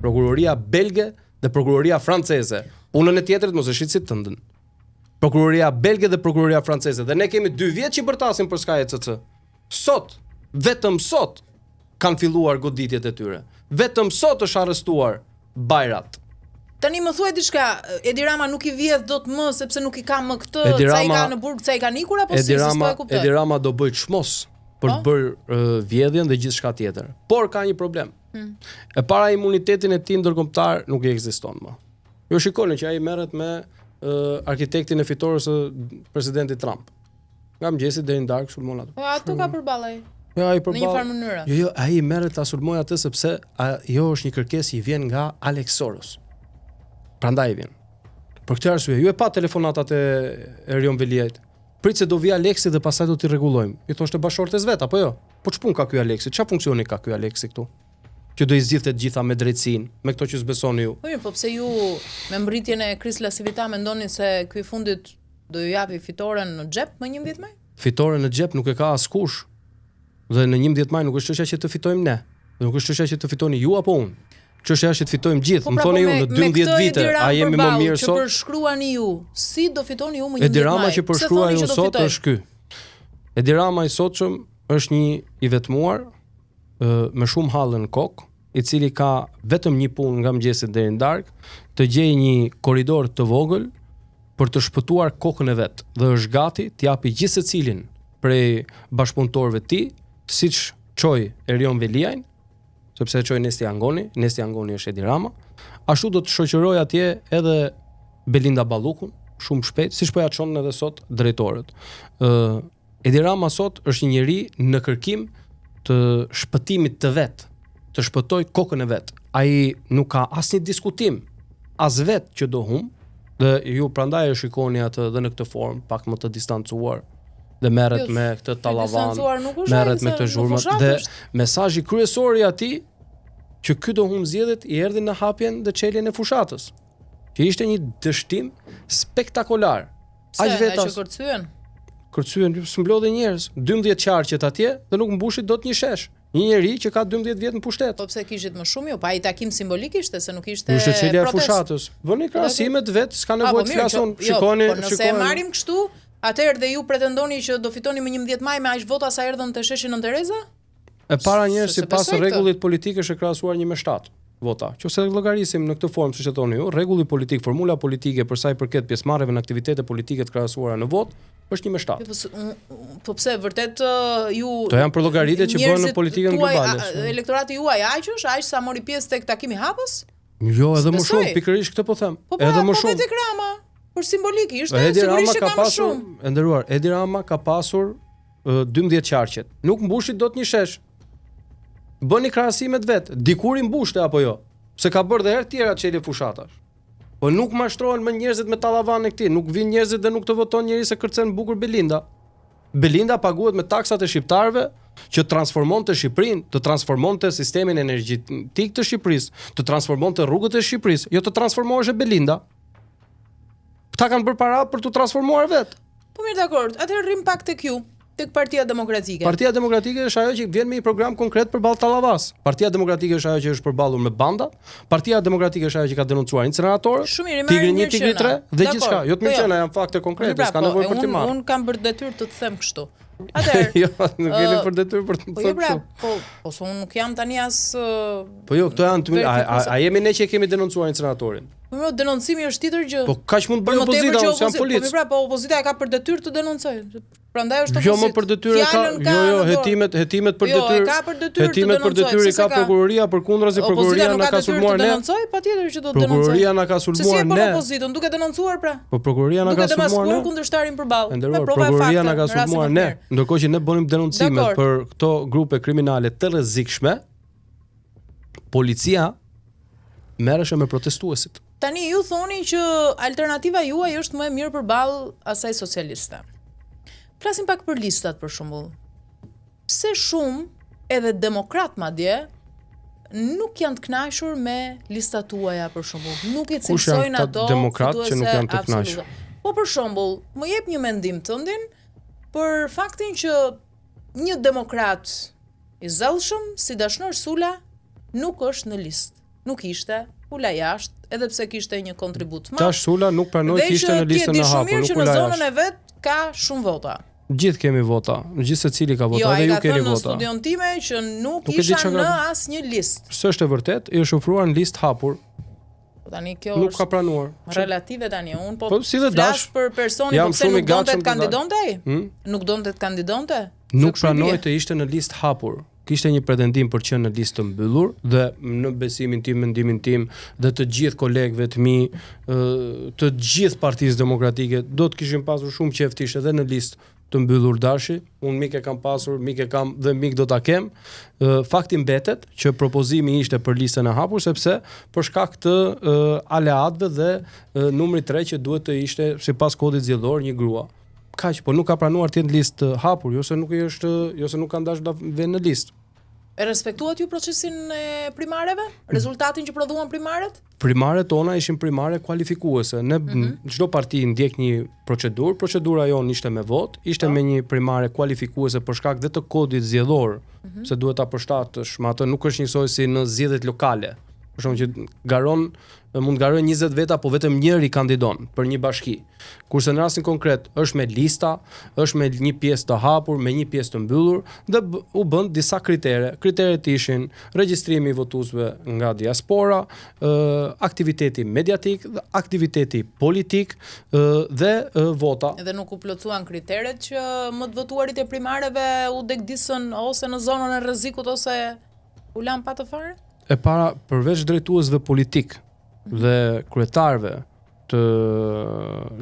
Prokuroria belge dhe prokuroria franceze. Punën e tjetrit mos e shit si tëndën. Prokuroria belge dhe prokuroria franceze. Dhe ne kemi dy vjet që bërtasim për Sky ECC. Sot, vetëm sot kanë filluar goditjet e tyre. Vetëm sot është arrestuar Bajrat. Tani më thuaj diçka, Edi Rama nuk i vjedh dot më sepse nuk i ka më këtë, Edi ca i Rama- ka në burg, ca i kanë ikur apo Edi si, se s'po Rama, e kuptoj. Edi Rama do bëj çmos për të Po? bërë uh, vjedhjen dhe gjithçka tjetër. Por ka një problem. Hmm. E para imunitetin e tij ndërkombëtar nuk i ekziston më. Ju shikoni që ai merret me uh, arkitektin e fitores së presidentit Trump. Nga mëngjesi deri në darkë sulmon atë. Po ato ka përballë ai. Jo, ai Në një përballë. farë mënyre. Jo, jo, ai merret ta sulmojë atë sepse ajo është një kërkesë që i vjen nga Alex Soros. Prandaj i vjen. Për këtë arsye, ju e pa telefonatat e Erion Veliajt. Prit se do vi Aleksi dhe pastaj do t'i rregullojmë. I thoshte bashortes vet apo jo? Po ç'pun ka ky Aleksi? Çfarë funksioni ka ky Aleksi këtu? Që do i zgjidhte të gjitha me drejtësinë, me këto që s'besoni ju. Po mirë, po pse ju me mbritjen e Chris Lasivita mendoni se ky i fundit do ju japi fitoren në xhep më 11 maj? Fitoren në xhep nuk e ka askush. Dhe në 11 maj nuk është çështja që të fitojmë ne. Dhe nuk është çështja që të fitoni ju apo unë. Çështja është që të fitojmë gjithë. Po Më pra, thoni po ju me, në me 12 këtë vite, Edi a Ramë jemi më përballë mirë që sot? përshkruani ju, si do fitoni ju më 11 Edi Rama maj? që Pse përshkruaj thoni unë që do sot fitoj? është ky. Edi Rama i sotshëm është një i vetmuar ë, me shumë hallë në kokë, i cili ka vetëm një punë nga mëngjesi deri në darkë, të gjejë një korridor të vogël për të shpëtuar kokën e vet dhe është gati të japi gjithë secilin prej bashkëpunëtorëve të tij, siç çoi Erion Veliajn, sepse e çoi Nesti Angoni, Nesti Angoni është Edi Rama, ashtu do të shoqëroj atje edhe Belinda Ballukun shumë shpejt, siç po ja çon edhe sot drejtorët. Ë Edi Rama sot është një njeri në kërkim të shpëtimit të vet, të shpëtoj kokën e vet. Ai nuk ka asnjë diskutim, as vet që do hum, dhe ju prandaj e shikoni atë edhe në këtë formë pak më të distancuar dhe merret Jo, me këtë i tallavan, distancuar nuk është ai, merret me se këtë në zhurmë fushat dhe është. mesazhi kryesor i atij që ky do hum zgjedhjet i erdhi në hapjen dhe çeljen e fushatës. Që ishte një dështim spektakolar. Pse, Aq nga veta që kërcyen? kërcyen, s'mblodhi njerëz, 12 qarqet atje dhe nuk mbushi dot një shesh. Një njeri që ka 12 vjet në pushtet. Po pse kishit më shumë ju? Pa ai takim simbolik ishte se nuk ishte Ishte çelja e protest. fushatës. Vëni krahasimet vet, s'ka A, po nevojë të mirë, flas që- unë. jo, Shikoni, po nëse e shikoni. marrim kështu, atëherë dhe ju pretendoni që do fitoni më 11 maj me aq vota sa erdhën te sheshi Nën Tereza? E para njerëz Se- se sipas besoj këtë. rregullit politik është e krahasuar 1 me 7 vota. Qofse llogarisim në këtë formë siç e thoni ju, rregulli politik, formula politike për sa i përket pjesëmarrjeve në aktivitete politike të krahasuara në votë është 1 me 7. Jo, po, s- unë- unë- po pse vërtet ë, ju Këto janë përllogaritje që bëhen në njerëzit politikën tuaj, globale, a- s'e. Elektorati juaj aq është, aq sa mori pjesë tek takimi hapës? Jo, edhe më S'besoj. shumë, pikërisht këtë po them. Po pra, edhe më po shumë. vetë Rama, për simbolik ishte, Edi Rama sigurisht që ka ka më pasur, shumë. e nderuar, Edi Rama ka pasur ë, 12 qarqet. Nuk mbushi dot një shesh. Bëni krahasimet vet. Dikur i mbushte apo jo? Se ka bërë dhe herë tjera çelje fushatash. Po nuk mashtrohen më njerëzit me tallavan e këtij, nuk vinë njerëzit dhe nuk të voton njeri se kërcen bukur Belinda. Belinda paguhet me taksat e shqiptarëve që transformonte Shqipërinë, të transformonte sistemin energjetik të Shqipërisë, të transformonte rrugët e Shqipërisë, jo të transformohesh e Belinda. Këta kanë bërë para për t'u transformuar vetë. Po mirë, dakord. Atëherë rrim pak tek ju, tek Partia Demokratike. Partia Demokratike është ajo që vjen me një program konkret përballë tallavas. Partia Demokratike është ajo që është përballur me bandat. Partia Demokratike është ajo që ka denoncuar inceneratorët. Shumë mirë, i Tigri marrim 1, Tigri 3 mirëqena. dhe Dakor, gjithçka. Jo të po jo. mirëqena janë fakte konkrete, Pra, s'ka po, nevojë për t'i unë- marrë. Unë kam për detyrë të të them kështu. Atëherë, jo, nuk keni ë, për detyrë për të po jo thënë pra, kështu. po po se unë nuk jam tani as ë, Po jo, këto janë të mirë. A, a, verifikuese. a jemi ne që e kemi denoncuar inceneratorin? Po mirë, denoncimi është tjetër gjë. Po kaq mund të Për bëj më tepër opozita, që unë s'jam opozi- polic. Po mirë, pra, po opozita e ka për detyrë të denoncojë. Prandaj është opozitë. Jo më për detyrë e ka, Fjalën jo jo, në dorë. hetimet, hetimet për Jo, e detyrë. ka për detyrë të Hetimet për denoncojë, detyrë i pse ka s'e ka? prokuroria, përkundrazi Opozita prokuroria nuk na ka ka detyrë të sulmuar ne. denoncojë, patjetër që do të denoncojë. Prokuroria na ka Se si e sulmuar bën ne. opozitën, duke denoncuar pra? Po prokuroria na Duke ka sulmuar demaskuar ne. kundërshtarin përballë. E Me nderuar, prova e prokuroria fakte, na ka në rastin sulmuar më të ne, mirë. ndërkohë që ne bënim denoncime Dakor. për këto grupe kriminale të rrezikshme, policia merreshe me protestuesit. Tani ju thoni që alternativa juaj është më e mirë përballë asaj socialiste. Flasim pak për listat për shembull. Pse shumë edhe demokrat madje nuk janë të kënaqur me listat tuaja për shembull. Nuk i Kush janë cilësojnë këta ato demokrat që nuk fituese janë të kënaqur? absolute. Po për shembull, më jep një mendim tëndin për faktin që një demokrat i zellshëm si Dashnor Sula nuk është në listë. Nuk ishte, u la jashtë, edhe pse kishte një kontribut të madh. Dash Sula nuk pranoi të ishte në listën e hapur, nuk u la jashtë. Dhe që ti e di shumë mirë që në zonën e vet ka shumë vota. Gjithë kemi vota, gjithsecili ka vota, jo, edhe ju keni vota. Jo, ai ka thënë në studion time që nuk, nuk isha në asnjë listë. S'është e vërtetë, i është ofruar në listë hapur. Po tani kjo nuk ka pranuar. Relative tani, unë po, po si dhe dash për personin, po pse nuk donte të kandidonte ai? Hmm? Nuk donte të kandidonte? Nuk pranoi të ishte në listë hapur. Kishte një pretendim për të qenë në listë të mbyllur dhe në besimin tim, mendimin tim dhe të gjithë kolegëve të mi, të gjithë Partisë Demokratike do të kishim pasur shumë qejf të ishte edhe në listë të mbyllur Dashi. Unë mik e kam pasur, mik e kam dhe mik do ta kem. Fakti mbetet që propozimi ishte për listën e hapur sepse për shkak të aleatëve dhe numrit 3 që duhet të ishte sipas kodit zgjedhor një grua. Kaq, po nuk ka pranuar të jetë në listë të hapur, jo se nuk i është, jo se nuk kanë dashur ta vënë në listë. E respektuat ju procesin e primareve? Rezultatin që prodhuan primaret? Primaret tona ishin primare kualifikuese. Ne mm -hmm. çdo parti ndjek një procedurë, procedura jonë ishte me votë, ishte po. me një primare kualifikuese për shkak dhe të kodit zgjedhor, mm -hmm. se duhet ta përshtatësh me atë, nuk është njësoj si në zgjedhjet lokale. Për shembull që garon mund të garojnë 20 veta, po vetëm njëri kandidon për një bashki. Kurse në rastin konkret është me lista, është me një pjesë të hapur, me një pjesë të mbyllur dhe u bënë disa kritere. Kriteret ishin regjistrimi i votuesve nga diaspora, ë aktiviteti mediatik, dhe aktiviteti politik ë dhe ë, vota. Edhe nuk u plotësuan kriteret që më të votuarit e primareve u degdisën ose në zonën e rrezikut ose U lanë pa të fare? E para, përveç drejtuesve politikë dhe kryetarëve të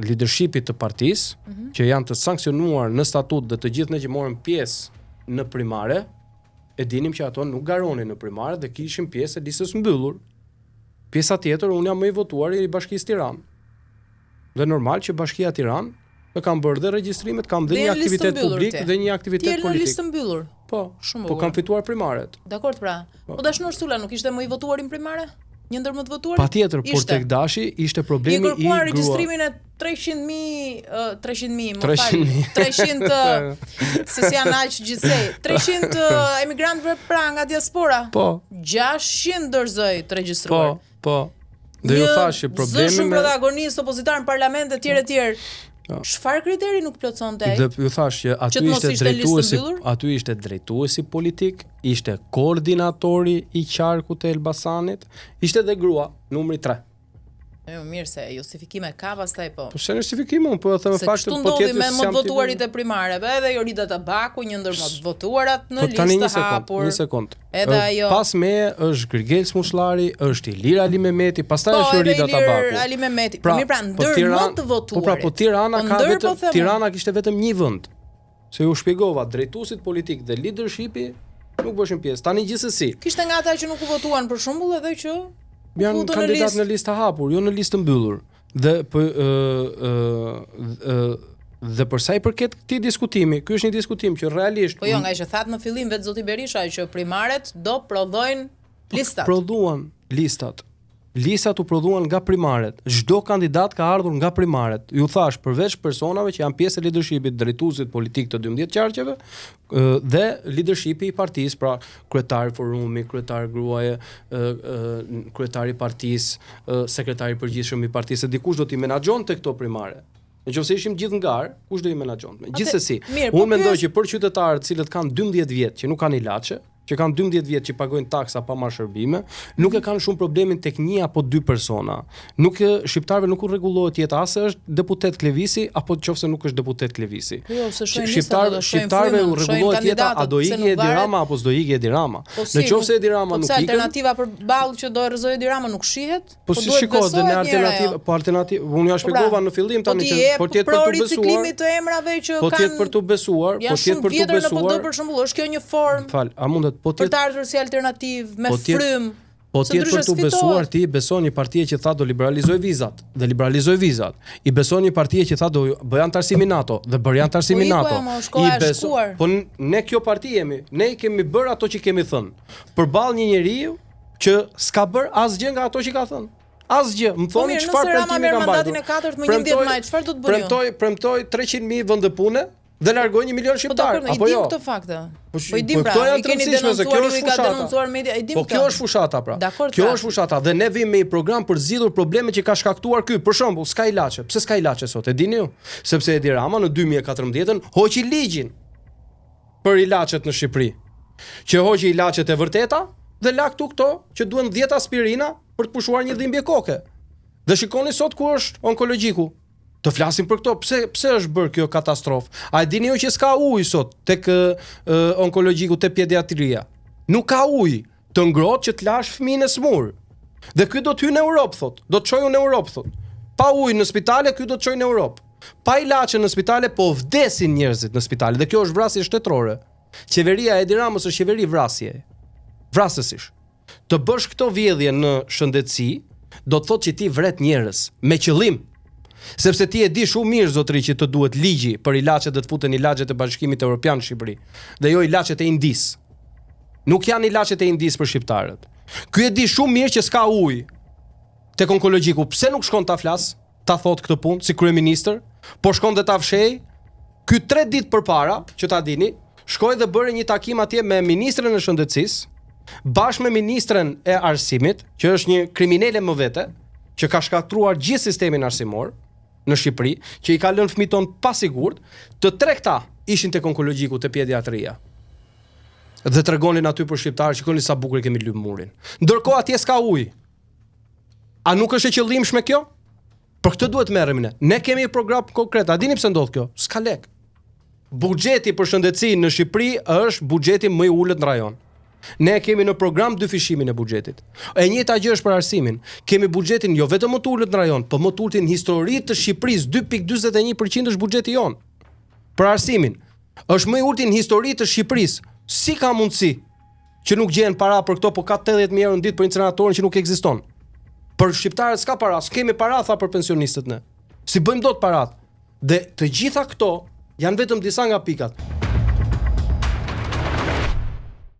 leadershipit të partisë, mm -hmm. që janë të sanksionuar në statut dhe të gjithë ne që morëm pjesë në primare, e dinim që ato nuk garonin në primare dhe kishin pjesë e listës mbyllur. Pjesa tjetër, unë jam më i votuari i Bashkisë Tiranë. Dhe normal që Bashkia Tiranë e kam bërë dhe regjistrimet, kam dhe një aktivitet publik dhe një aktivitet politik. Ti je në listë mbyllur. Po, Shumë po kam fituar primaret. Dakord pra. Po, po Dashnor Sula nuk ishte më i votuari në primare? Një ndër më të votuarit? Patjetër, por tek Dashi ishte problemi i grua. I kërkuan regjistrimin e 300.000, 300.000, më fal, 300 se si janë aq gjithsej. 300 emigrantëve pra nga diaspora. Po. 600 dorëzoi të regjistruar. Po. Po. Dhe ju thashë që problemi me shumë protagonist opozitar në parlament e tjerë e tjerë. Po. Çfarë kriteri nuk plotësonte ai? Dhe ju thashë që aty ishte ishte drejtuesi, aty ishte drejtuesi politik, ishte koordinatori i qarkut të Elbasanit, ishte dhe grua, numri 3. Jo, mirë se justifikime ka pastaj po. Po s'janë justifikime, unë po e them faktin, po tjetër me më të votuarit e primareve, edhe Jorida Tabaku, një ndër më të votuarat në po, listë të hapur. Një sekond. Edhe ajo. Pas meje është Gërgel Smushllari, është Ilir Alimehmeti, pastaj po, është Jorida Tabaku. Po, Alimehmeti. Pra, po mirë pra, po ndër po, më të votuarit. Po pra, po Tirana po, ka vetëm po Tirana kishte vetëm një vend. Se ju shpjegova, drejtuesit politik dhe leadershipi nuk bëshin pjesë. Tani gjithsesi. Kishte nga ata që nuk u votuan për shembull edhe që u janë kandidat në listë të hapur, jo në listë të mbyllur. Dhe po ë ë ë dhe për sa i përket këtij diskutimi, ky është një diskutim që realisht Po jo, nga që thatë në fillim vetë zoti Berisha që primaret do prodhojnë po, listat. Prodhuan listat. Listat u prodhuan nga primaret. Çdo kandidat ka ardhur nga primaret. Ju thashë, përveç personave që janë pjesë e leadershipit, drejtuesit politik të 12 qarqeve, dhe leadershipi i partisë, pra kryetari forumi, kryetar gruaje, kryetari i partisë, sekretari i përgjithshëm i partisë, se dikush do t'i menaxhonte këto primare. Në qoftë se ishim gjithë në garë, kush do i menaxhonte? Gjithsesi, unë po mendoj që për qytetarët të cilët kanë 12 vjet që nuk kanë ilaçe, që kanë 12 vjet që paguajnë taksa pa marrë shërbime, nuk e kanë shumë problemin tek një apo dy persona. Nuk e, shqiptarëve nuk u rregullohet jeta as se është deputet Klevisi apo qoftë se nuk është deputet Klevisi. Po jo, se shohin Shqiptar, shqiptarëve u rregullohet jeta a do ikë Edi Rama apo s'do ikë Edi Rama. Po si, në qoftë se Edi Rama po nuk ikën. Alternativa përballë që do e rrëzojë Edi Rama nuk shihet? Po, po si shikohet dhe në alternativë, po alternativë, unë ja po pra, shpjegova në fillim po tani që po të jetë për të besuar. Riciklimit të emrave që po të jetë për të besuar, po të jetë për të besuar. Në PD për shembull, është kjo një formë. Fal, a mundet po të jetë për të ardhur si alternativë me frymë. Po të jetë për të besuar ti beson një partie që tha do liberalizoj vizat dhe liberalizoi vizat. I beson një partie që tha do bëj anëtarësimin NATO dhe bëri anëtarësimin po NATO. I beson. Po ne kjo parti jemi, ne i kemi bërë ato që kemi thënë. Përballë një njeriu që s'ka bërë asgjë nga ato që ka thënë. Asgjë, më po thoni çfarë premtimi ka mbajtur. Mandatin e katërt më 11 maj, çfarë do të bëni? Premtoi, premtoi 300.000 vende pune. Dhe largoi një milion Po shqiptar, dakord, i apo dim jo? këto fakte. Po, Po i dim po pra, këto janë i të keni rëndësishme se kjo denoncuar, ju është i ka fushata. denoncuar media, i dim Po këto. kjo është fushata pra. Dakord, Kjo pra. është fushata dhe ne vim me një program për zgjidhur problemet që ka shkaktuar ky. Për shembull, s'ka ilaçe. Pse s'ka ilaçe sot? E dini ju? Sepse Edi Rama në 2014-ën hoqi ligjin për ilaçet në Shqipëri. Që hoqi ilaçet e vërteta dhe la këtu këto që duhen 10 aspirina për të pushuar një dhimbje koke. Dhe shikoni sot ku është onkologjiku. Të flasim për këto, pse pse është bërë kjo katastrofë? A e dini ju që s'ka ujë sot tek ë, ë, onkologjiku te pediatria? Nuk ka ujë të ngrohtë që të lash fëmijën e smur. Dhe ky do të hyjë në Europë thot, do të çojë në Europë thot. Pa ujë në spitale, ky do të çojë në Europë. Pa ilaçe në spitale, po vdesin njerëzit në spitale dhe kjo është vrasje shtetërore. Qeveria e Edi Ramës është qeveri vrasje. Vrasësish. Të bësh këto vjedhje në shëndetësi, do të thotë që ti vret njerëz me qëllim. Sepse ti e di shumë mirë zotëri që të duhet ligji për ilaçet dhe të futen ilaçet e Bashkimit Evropian në Shqipëri dhe jo ilaçet e Indisë. Nuk janë ilaçet e Indisë për shqiptarët. Ky e di shumë mirë që s'ka ujë tek onkologjiku. Pse nuk shkon ta flas, ta thot këtë punë si kryeministër, po shkon dhe ta fshej? Ky 3 ditë përpara, që ta dini, shkoi dhe bëri një takim atje me ministren e shëndetësisë, bashkë me ministren e arsimit, që është një kriminele më vete, që ka shkatruar gjithë sistemin arsimor në Shqipëri, që i ka lënë fëmijët tonë pasigurt, të tre këta ishin tek onkologjiku te pediatria. Dhe tregonin aty për shqiptarë, shikoni sa bukur e kemi lyp murin. Ndërkohë atje s'ka ujë. A nuk është e qëllimshme kjo? Për këtë duhet merremi ne. Ne kemi një program konkret. A dini pse ndodh kjo? S'ka lek. Buxheti për shëndetësinë në Shqipëri është buxheti më i ulët në rajon. Ne kemi në program dyfishimin e buxhetit. E njëjta gjë është për arsimin. Kemi buxhetin jo vetëm më të ulët në rajon, po më të ultin në histori të Shqipërisë, 2.41% është buxheti jon. Për arsimin. Është më i ulti në histori të Shqipërisë. Si ka mundësi që nuk gjehen para për këto, po ka 80.000 euro në ditë për inceneratorin që nuk ekziston? Për shqiptarët s'ka para, s'kemi para tha për pensionistët ne. Si bëjmë dot parat? Dhe të gjitha këto janë vetëm disa nga pikat.